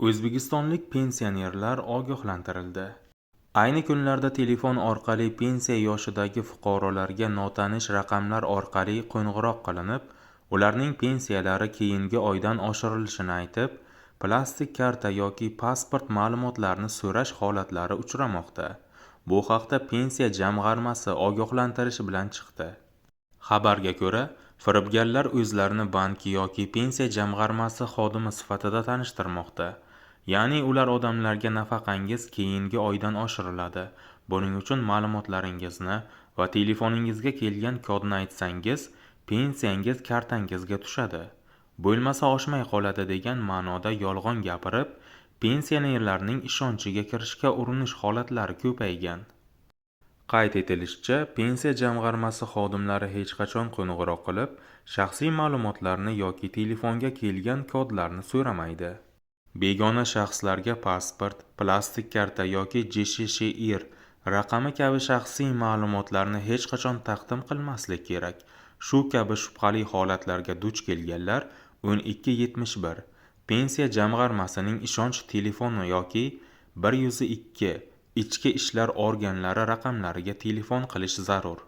O'zbekistonlik pensionerlar ogohlantirildi. Ayni kunlarda telefon orqali pensiya yoshidagi fuqarolarga notanish raqamlar orqali qo'ng'iroq qilinib, ularning pensiyalari keyingi oydan oshirilishini aytib, plastik karta yoki pasport ma'lumotlarini so'rash holatlari uchramoqda. Bu haqda Pensiya jamg'armasi ogohlantirish bilan chiqdi. Xabarga ko'ra, firibgarlar o'zlarini bank yoki Pensiya jamg'armasi xodimi sifatida tanishtirmoqda. Ya'ni ular odamlarga nafaqangiz keyingi oydan oshiriladi. Buning uchun ma'lumotlaringizni va telefoningizga kelgan kodni aytsangiz, pensiyangiz kartangizga tushadi. Bo'lmasa oshmay qoladi degan ma'noda yolg'on gapirib, pensionerlarning ishonchiga kirishga urinish holatlari ko'paygan. Qayd etilishicha, Pensiya jamg'armasi xodimlari hech qachon qo'ng'iroq qilib, shaxsiy ma'lumotlarni yoki telefonga kelgan kodlarni so'ramaydi. Begona shaxslarga pasport, plastik karta yoki JSShR raqami kabi shaxsiy ma'lumotlarni hech qachon taqdim qilmaslik kerak. Shu kabi shubhali holatlarga duch kelganlar 1271 Pensiya jamg'armasining ishonch telefoni yoki 102 ichki ishlar organlari raqamlariga telefon qilish zarur.